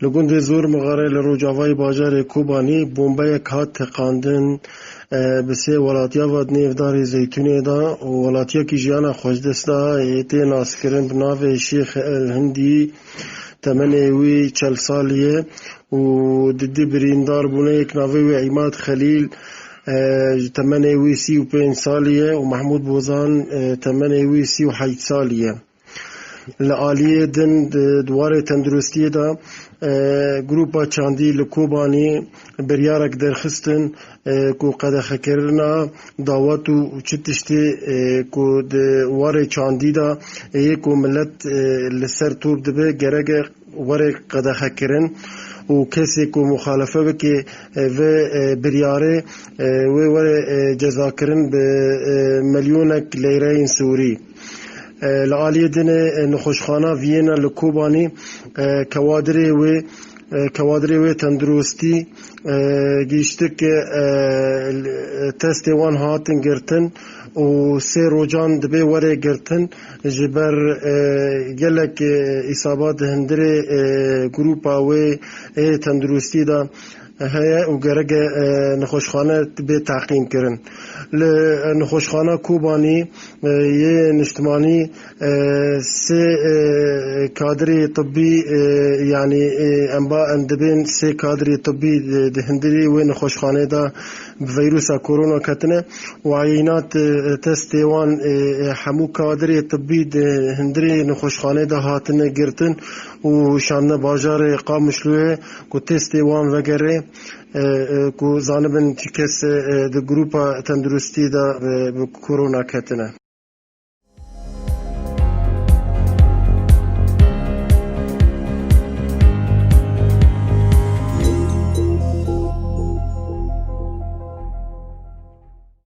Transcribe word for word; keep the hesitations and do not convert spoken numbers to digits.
Li gundê Zor Mixare li rojavayê bajarê Kobanî bombeyek hat teqandin, e, bi sê welatiya ve di nêvdarê Zeytûnê de û welatiyekî jiyana xwe ji dest da, e, tê naskirin bi navê Şêx El Hindî, temenê wî çel salî ye û di du birîndar bûne, yek navê wî Îmad Xelîl, e, temenê wî sî û pênc salî ye û Mehmûd Bozan, e, temenê wî sî û heşt salî ye. Li aliyê din di, di warê tenduristiyê de, e, grupa çandî li Kobanî biryarek derxistin, e, ku qedexekirina dawet û çi tiştê, e, ku di warê çandî de, e, yê ku milet, e, li ser top dibe, gereke were qedexekirin û kesê ku muxalefe bike, e, vê, e, biryarê, e, wê were, e, cezakirin bi, e, milyonek leyreyên Sûrî. E, li aliyê dinê, e, nexweşxana Viyêna li Kobanî, e, kewadirê wê, e, kewadirê wê tenduristî, e, gihîştik, e, testê wan hatin girtin û sê rojan dibe were girtin. Ji ber, e, gelek, e, îsaba di hundirê, e, grûpa wê ê tenduristî de heye û gereke, e, nexweşxane bê teqîm kirin. Li, e, nexweşxana Kobanî, e, yê niştimanî, e, sê, e, kadirê tibbî, e, yanî, e, em ba em dibên sê kadirê tibbî di, di hundirê wê nexweşxanê de bi veyrusa korona ketine û eyînat, e, testê wan, e, e, hemû kadirê tibbî di hundirê nexweşxanê de hatine girtin û şandine bajarê Qamişloyê ku testê wan vegere, e, e, ku zanibin çi kes, e, di grûpa tenduristî de, e, bi korona ketine.